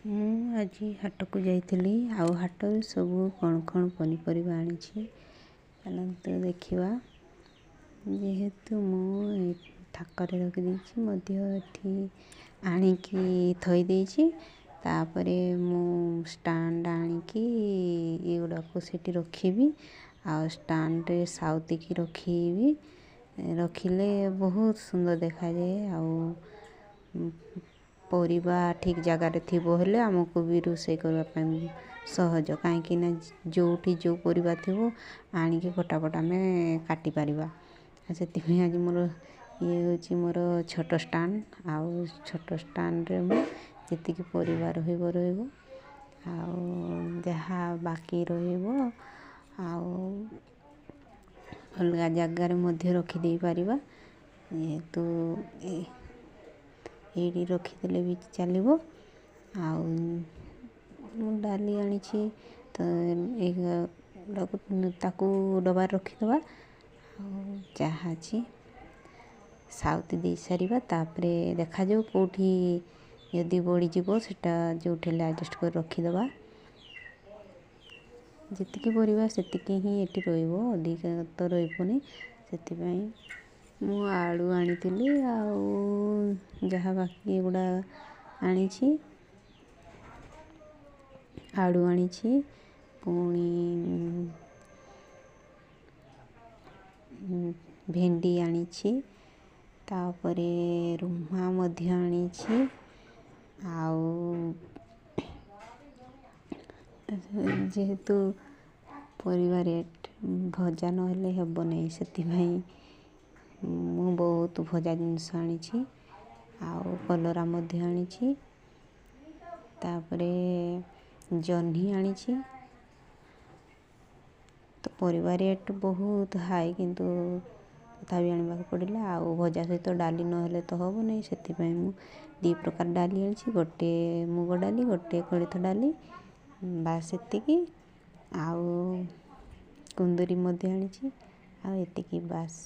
ମୁଁ ଆଜି ହାଟକୁ ଯାଇଥିଲି ଆଉ ହାଟରୁ ସବୁ କ'ଣ କ'ଣ ପନିପରିବା ଆଣିଛି, ଚାଲନ୍ତୁ ଦେଖିବା। ଯେହେତୁ ମୁଁ ଥାକରେ ରଖିଦେଇଛି, ମଧ୍ୟ ଏଠି ଆଣିକି ଥୋଇ ଦେଇଛି। ତାପରେ ମୁଁ ଷ୍ଟାଣ୍ଡ ଆଣିକି ଏଗୁଡ଼ାକୁ ସେଠି ରଖିବି ଆଉ ଷ୍ଟାଣ୍ଡରେ ସାଉତିକି ରଖିବି। ରଖିଲେ ବହୁତ ସୁନ୍ଦର ଦେଖାଯାଏ ଆଉ ପରିବା ଠିକ୍ ଜାଗାରେ ଥିବ ହେଲେ ଆମକୁ ବି ରୋଷେଇ କରିବା ପାଇଁ ସହଜ, କାହିଁକିନା ଯେଉଁଠି ଯେଉଁ ପରିବା ଥିବ ଆଣିକି ଫଟାଫଟ ଆମେ କାଟିପାରିବା। ସେଥିପାଇଁ ଆଜି ମୋର ଇଏ ହେଉଛି ମୋର ଛୋଟ ଷ୍ଟାଣ୍ଡ, ଆଉ ଛୋଟ ଷ୍ଟାଣ୍ଡରେ ମୁଁ ଯେତିକି ପରିବା ରହିବ ରହିବ, ଆଉ ଯାହା ବାକି ରହିବ ଆଉ ଅଲଗା ଜାଗାରେ ମଧ୍ୟ ରଖିଦେଇପାରିବା। ଯେହେତୁ ଏଇଠି ରଖିଦେଲେ ବି ଚାଲିବ। ଆଉ ମୁଁ ଡାଲି ଆଣିଛି ତ ତାକୁ ଡବାରେ ରଖିଦେବା, ଆଉ ଯାହା ଅଛି ସାଉତି ଦେଇସାରିବା। ତାପରେ ଦେଖାଯାଉ କେଉଁଠି ଯଦି ବଳିଯିବ ସେଇଟା ଯେଉଁଠି ହେଲେ ଆଡ଼ଜଷ୍ଟ କରି ରଖିଦେବା। ଯେତିକି ପରିବା ସେତିକି ହିଁ ଏଠି ରହିବ, ଅଧିକା ତ ରହିବନି। ସେଥିପାଇଁ ମୁଁ ଆଳୁ ଆଣିଥିଲି ଆଉ ଯାହା ବାକି ଏଗୁଡ଼ା ଆଣିଛି। ଆଳୁ ଆଣିଛି, ପୁଣି ଭେଣ୍ଡି ଆଣିଛି, ତାପରେ ରୁମା ମଧ୍ୟ ଆଣିଛି। ଆଉ ଯେହେତୁ ପରିବା ରେଟ୍, ଭଜା ନହେଲେ ହେବ ନାହିଁ, ସେଥିପାଇଁ ମୁଁ ବହୁତ ଭଜା ଜିନିଷ ଆଣିଛି ଆଉ କଲରା ମଧ୍ୟ ଆଣିଛି। ତାପରେ ଜହ୍ନି ଆଣିଛି। ତ ପରିବା ରେଟ୍ ବହୁତ ହାଇ, କିନ୍ତୁ ତଥାପି ଆଣିବାକୁ ପଡ଼ିଲା। ଆଉ ଭଜା ସହିତ ଡାଲି ନହେଲେ ତ ହେବ ନାହିଁ, ସେଥିପାଇଁ ମୁଁ ଦୁଇ ପ୍ରକାର ଡାଲି ଆଣିଛି, ଗୋଟେ ମୁଗ ଡାଲି, ଗୋଟେ କୋଳଥ ଡାଲି, ବାସ୍ ସେତିକି। ଆଉ କୁନ୍ଦୁରି ମଧ୍ୟ ଆଣିଛି, ଆଉ ଏତିକି ବାସ୍।